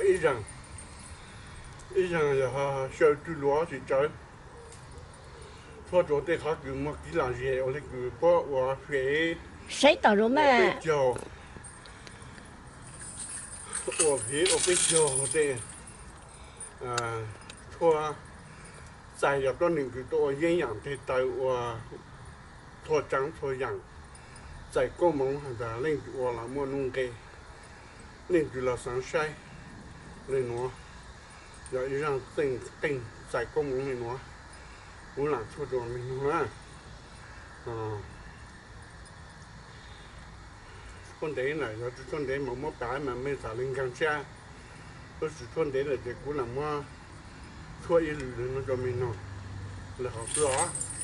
Ib zaag, ib zaag yog xyaw tug luav tsis tsawv, tshuaj rua tej qhov kws muaj kev lom zem ua le kws puab ua fem, saib tau ua peb caug, ua fem ua peb caug tej tshuaj txais yog tuab neeg kws tuaj ua yeeb yaam teg taw ua txhua tsaav txhua yaam, txais koob moov has tas leej twg ua los muaj nuj nqe, leej twg los xaav saib le nuav, yog ib zaag txeej qeej txais koob moov le nuav, kuv lam tshuaj rua mej nug na. Tshuaj ntev na, yog tsi tshuaj ntev mas muab pav mas mej txhad le nkaag tshiab, tab sis tshuaj ntev lawm ces kuv lam muab tshuaj ib lwm le nuav rua mej nug le hov xwb os.